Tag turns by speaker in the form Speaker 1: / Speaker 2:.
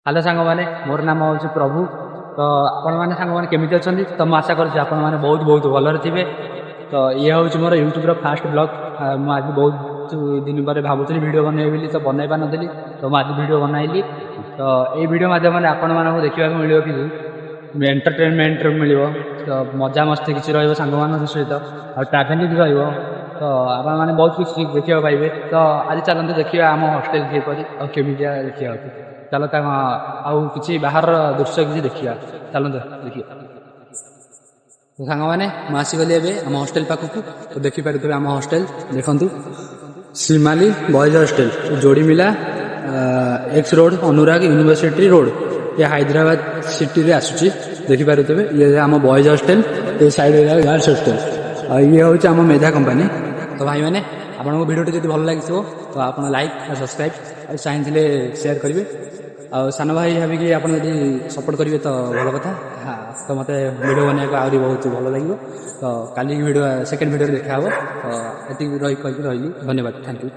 Speaker 1: Hello ସାଙ୍ଗମାନେ, ମୋର ନାମ ହେଉଛି ପ୍ରଭୁ। ତ ଆପଣମାନେ ସାଙ୍ଗମାନେ କେମିତି ଅଛନ୍ତି? ତ ମୁଁ ଆଶା କରୁଛି ଆପଣମାନେ ବହୁତ ବହୁତ ଭଲରେ ଥିବେ। ତ ଇଏ ହେଉଛି ମୋର ୟୁଟ୍ୟୁବ୍ର ଫାଷ୍ଟ ବ୍ଲଗ୍। ମୁଁ ଆଜି ବହୁତ ଦିନ ପରେ ଭାବୁଥିଲି ଭିଡ଼ିଓ ବନେଇବି ବୋଲି, ତ ବନେଇ ପାରିନଥିଲି। ତ ମୁଁ ଆଜି ଭିଡ଼ିଓ ବନାଇଲି। ତ ଏଇ ଭିଡ଼ିଓ ମାଧ୍ୟମରେ ଆପଣମାନଙ୍କୁ ଦେଖିବାକୁ ମିଳିବ କି ଏଣ୍ଟରଟେନମେଣ୍ଟ ମିଳିବ, ତ ମଜାମସ୍ତି କିଛି ରହିବ ସାଙ୍ଗମାନଙ୍କ ସହିତ, ଆଉ ଟ୍ରାଭେଲିଂ ରହିବ। ତ ଆପଣମାନେ ବହୁତ କିଛି ଦେଖିବାକୁ ପାଇବେ। ତ ଆଜି ଚାଲନ୍ତୁ ଦେଖିବା ଆମ ହଷ୍ଟେଲ କିପରି ଆଉ କେମିତିଆ ଦେଖିବାକୁ। ଚାଲ, ତା ଆଉ କିଛି ବାହାରର ଦୃଶ୍ୟ କିଛି ଦେଖିବା। ଚାଲନ୍ତୁ ଦେଖିବା। ତ ସାଙ୍ଗମାନେ, ମୁଁ ଆସିଗଲି ଏବେ ଆମ ହଷ୍ଟେଲ ପାଖକୁ। ତ ଦେଖିପାରୁଥିବେ ଆମ ହଷ୍ଟେଲ, ଦେଖନ୍ତୁ, Shrimali boys hostel, Jodimetla X road, Anurag university road. ଇଏ ହାଇଦ୍ରାବାଦ ସିଟିରେ ଆସୁଛି। ଦେଖିପାରୁଥିବେ, ଇଏ ଆମ ବଏଜ୍ ହଷ୍ଟେଲ, ଏ ସାଇଡ଼୍ ଗାର୍ଲସ ହଷ୍ଟେଲ, ଆଉ ଇଏ ହେଉଛି ଆମ ମେଧା କମ୍ପାନୀ। ତ ଭାଇମାନେ, ଆପଣଙ୍କୁ ଭିଡ଼ିଓଟି ଯଦି ଭଲ ଲାଗିଥିବ, ତ ଆପଣ ଲାଇକ୍ ଆଉ ସବସ୍କ୍ରାଇବ୍ ଆଉ ଚାହିଁଥିଲେ ସେୟାର କରିବେ। ଆଉ ସାନ ଭାଇ ଭାବିକି ଆପଣ ଯଦି ସପୋର୍ଟ କରିବେ ତ ଭଲ କଥା। ହଁ, ତ ମୋତେ ଭିଡ଼ିଓ ବନେଇବାକୁ ଆହୁରି ବହୁତ ଭଲ ଲାଗିବ। ତ କାଲି ଭିଡ଼ିଓ, ସେକେଣ୍ଡ ଭିଡ଼ିଓରେ ଦେଖା ହେବ। ତ ଏତିକି ରହି କହିକି ରହିଲି। ଧନ୍ୟବାଦ, thank you.